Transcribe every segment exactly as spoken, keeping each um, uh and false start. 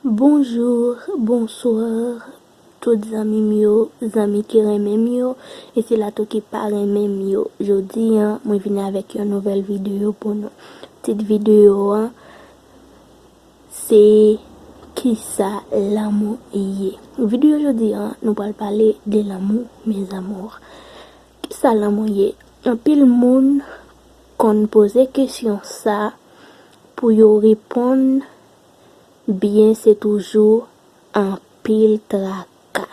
Bonjou, bonswa, tout zanmi m yo, zanmi ki renmen m yo, e sila tou ki pa renmen m yo. Jodi a, mwen vini avèk yon nouvèl videyo pou nou. Tit videyo a, se kisa lanmou ye. Videyo jodi a, nou pral pale de lanmou, mes amours. Kisa lanmou ye? Anpil moun konn poze kesyon sa pou yo reponn byen, se toujou anpil traka.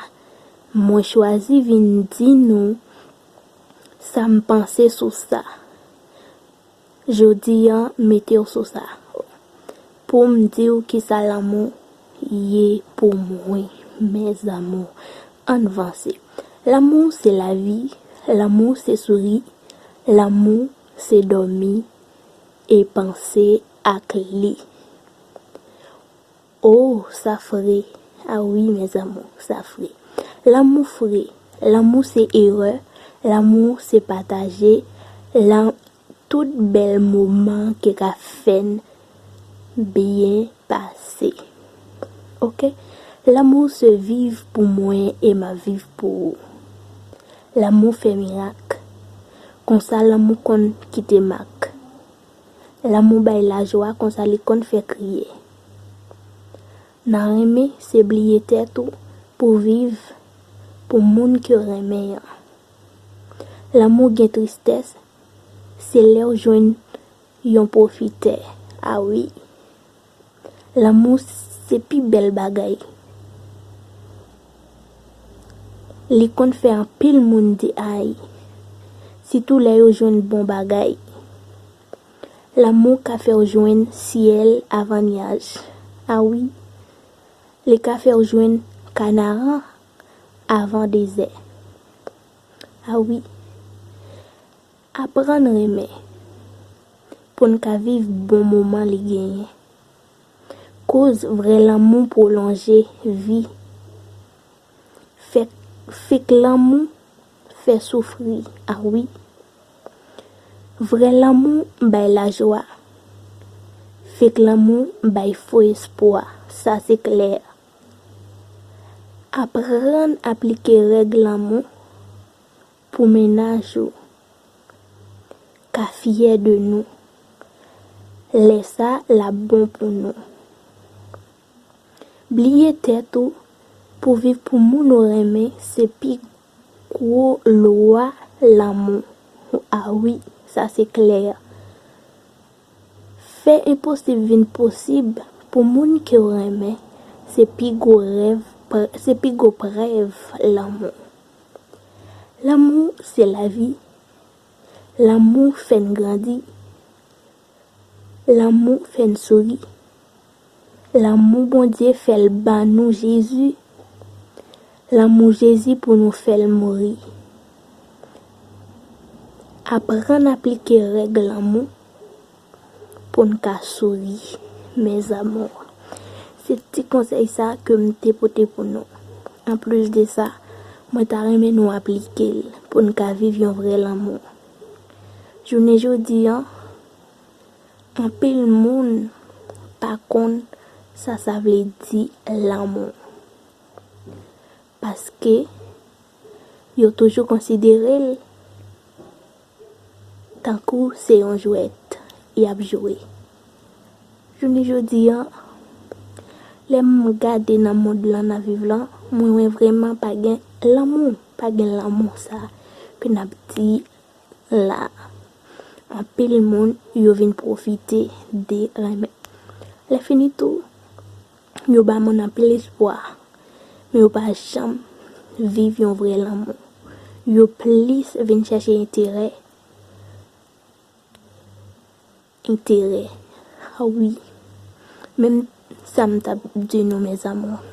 Mwen chwazi vin di nou sa m panse sou sa. Jodi a, mete w sou sa. Pou m di w kisa lanmou ye pou mwen, mes amours. Ann vanse. Lanmou se lavi, lanmou se souri, lanmou se dòmi e panse ak li. Oh, sa fre. Ah wi, mes amours, sa fre. Lanmou fre. Lanmou se erè. Lanmou se pataje. Lan-, tout bèl moman ki ka fè n byen pase. Oke? Lanmou se viv pou mwen e m ap viv pou ou. Lanmou fè mirak. Konsa lanmou konn kite mak. Lanmou bay lajwa, konsa li konn fè kriye. Nan renmen, se bliye tèt ou pou viv pou moun ke w renmen an. Lanmou gen tristès, se lè w jwenn yon pwofitè. Ah wi. Lanmou se pi bèl bagay. Li konn fè anpil moun di ay, sitou lè yo jwenn bon bagay. Lanmou ka fè w jwenn syèl avan nyaj. Ah wi. Li ka fè w jwenn Kanaran avan dezè. Ah wi. Aprann renmen pou n ka viv bon moman li genyen. Koz vrè lanmou pwolonje vi. Fèk, fèk lanmou fè soufri, ah wi. Vrè lanmou bay lajwa. Fèk lanmou bay fo espwa, sa se klè. Aprann aplike règ lanmou pou mennaj ou ka fyè de nou. Lè sa l ap bon pou nou. Bliye tèt ou pou viv pou moun ou renmen, se pi gwo lwa lanmou. Ah wi, sa se klè. Fè enposib vin posib pou moun ke w renmen, se pi gwo rèv, pre-, se pi gwo prèv lanmou. Lanmou se lavi. Lanmou fè n grandi. Lanmou fè n souri. Lanmou Bondye fè l ban nou Jezi. Lanmou Jezi pou nou fè l mouri. Aprann aplike règ lanmou pou n ka souri, mes amours. Se ti konsèy sa ke m te pote pou nou. Anplis de sa, mwen ta renmen nou aplike l pou n ka viv yon vrè lanmou. Jounen jodi a, anpil moun pa konn sa sa vle di lanmou. Paske yo toujou konsidere l tankou se yon jwèt y ap jwe. Jounen jodi a, lè m gade nan mond lan n ap viv lan, mwen wè vrèman pa gen lanmou, pa gen lanmou sa ke n ap di la. Anpil moun, yo vin pwofite de renmen. Lè fini tou, yo ba moun anpil espwa, men yo pa janm viv yon vrè lanmou. Yo plis vin chèche enterè, enterè. Ah wi. Menm sa m t ap di nou, mes amours.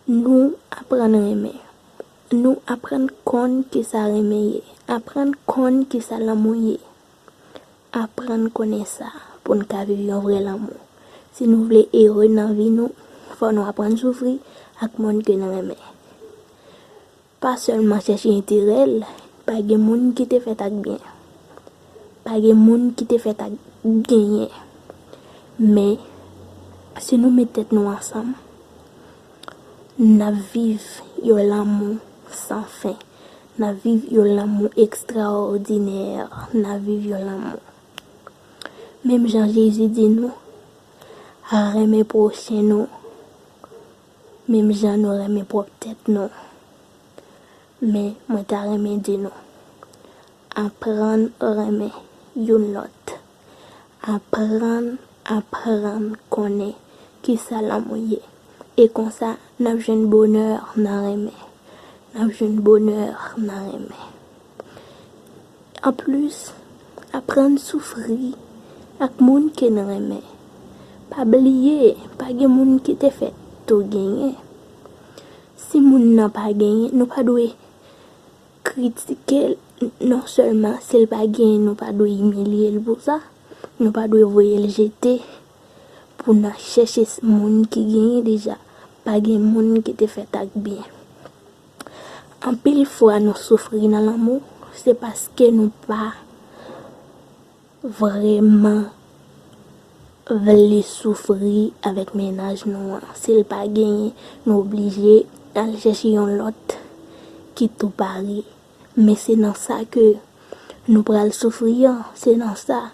Nou aprann renmen. Nou aprann konn kisa renmen ye. Aprann konn kisa lanmou ye. Aprann konnen sa pou n ka viv yon vrè lanmou. Si nou vle ere nan vi nou, fò nou aprann soufri ak moun ke n renmen. Pa sèlman chèche enterè l, pa gen moun ki te fèt ak byen. Pa gen moun ki te fèt ak genyen. Men, Si nou met tèt nou ansanm, n ap viv yon lanmou san fen. N ap viv yon lanmou ekstraòdinè. N ap viv yon lanmou. Menm jan Jezi di nou, renmen pwochen nou, menm jan nou renmen pwòp tèt nou. Men mwen ta renmen di nou, aprann renmen youn lòt. Aprann, aprann konnen kisa lanmou ye. E konsa, n ap jwenn bonè nan renmen. N ap jwenn bonè nan renmen. Anplis, aprann soufri ak moun ke n renmen. Pa bliye, pa gen moun ki te fèt tou genyen. Si moun nan pa genyen, nou pa dwe kritike l. Non sèlman si l pa genyen, nou pa dwe imilye l pou sa, nou pa dwe voye l jete pou n al chèche s- moun ki genyen deja. Pa gen moun ki te fèt ak byen. Anpil fwa nou soufri nan lanmou, se paske nou pa vrèman vle soufri avèk mennaj nou an. Si l pa genyen, nou oblije al chèche yon lòt ki tou pare. Men se nan sa ke nou pral soufri an, se nan sa.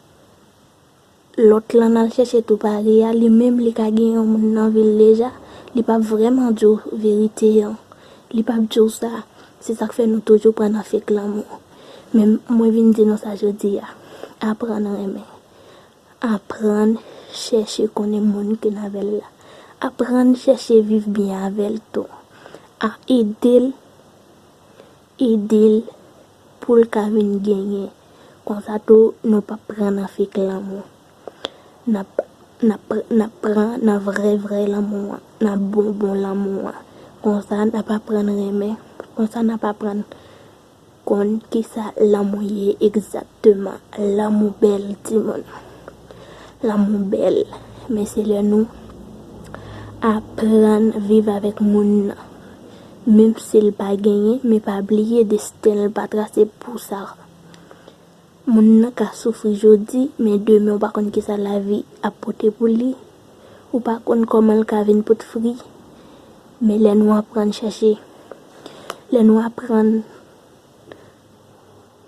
Lòt lan n al chèche tou pare a, li menm li ka gen yon moun nan vi l deja, li p ap vrèman di w verite an. Li p ap di w sa. Se sa k fè nou toujou pran nan fake lanmou. Men mwen vin di nou sa jodi a. Aprann renmen. Aprann chèche konnen moun ke n avè l la. Aprann chèche viv byen avè l tou. A ede l, ede l pou l ka vin genyen. Konsa tou, nou p ap pran nan fake lanmou. N ap, n ap, n ap pran nan vrè, vrè lanmou an, nan bon, bon lanmou an. Konsa, n ap aprann renmen. Konsa, n ap aprann konn kisa lanmou ye egzakteman. Lanmou bèl, timoun. Lanmou bèl, men se lè nou aprann viv avèk moun nan. Menm si l pa genyen, men pa bliye desten l pa trase pou sa. Moun nan ka soufri jodi, men demen ou pa konn kisa lavi ap pote pou li. Ou pa konn kòman l ka vin pot fri. Men lè nou aprann chèche, lè nou aprann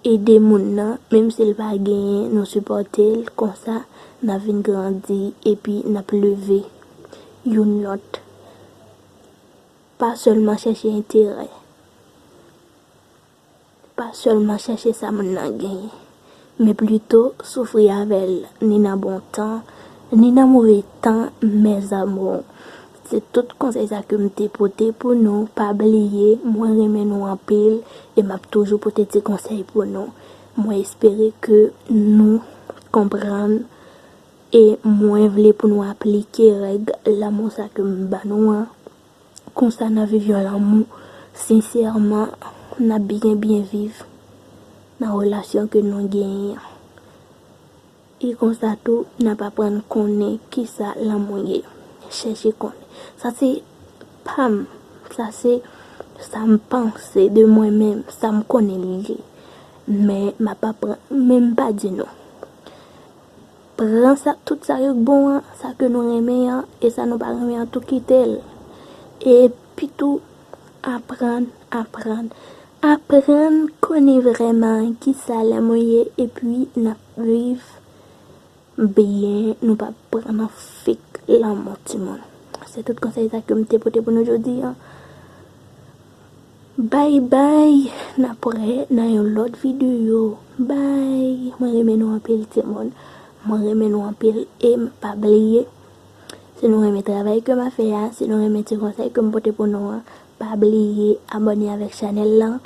ede moun nan, menm si l pa genyen, nou sipòte l, konsa n ap vin grandi epi n ap leve youn lòt. Pa sèlman chèche enterè. Pa sèlman chèche sa moun nan genyen, men plito soufri avè l, ni nan bon tan, ni nan move tan, mes amours. Se tout konsèy sa ke m te pote pou nou. Pa bliye, mwen renmen nou anpil e m ap toujou pote ti konsèy pou nou. Mwen espere ke nou konprann e mwen vle pou nou aplike règ lanmou sa ke m ba nou an. Konsa n a viv yon lanmou sensèman, n a byen byen viv nan relasyon ke nou genyen an. E konsa tou, n ap aprann konnen kisa lanmou ye. Chèche konnen. Sa se pa m. Sa se sa m panse de mwen menm, sa m konnen li ye. Men m ap aprann, men m pa di nou. Pran sa, tout sa yo k bon an, sa ke nou renmen an, e sa nou pa renmen an tou kite l. Epi tou, aprann, aprann, aprann konnen vrèman kisa lanmou ye, epi n ap viv byen, nou p ap pran nan fake lanmou timoun. Se tout konsèy sa ke m te pote pou nou jodi an. Bye bye, n ap wè nan yon lòt videyo. Bye, mwen renmen nou anpil timoun. Mwen renmen nou anpil e m pa bliye. Si nou renmen travay ke m ap fè a, si nou renmen ti konsèy ke m pote pou nou an, pa bliye abòne avèk chanèl lan,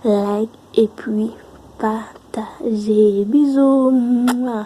like epi pataje. Bizou. Mwa.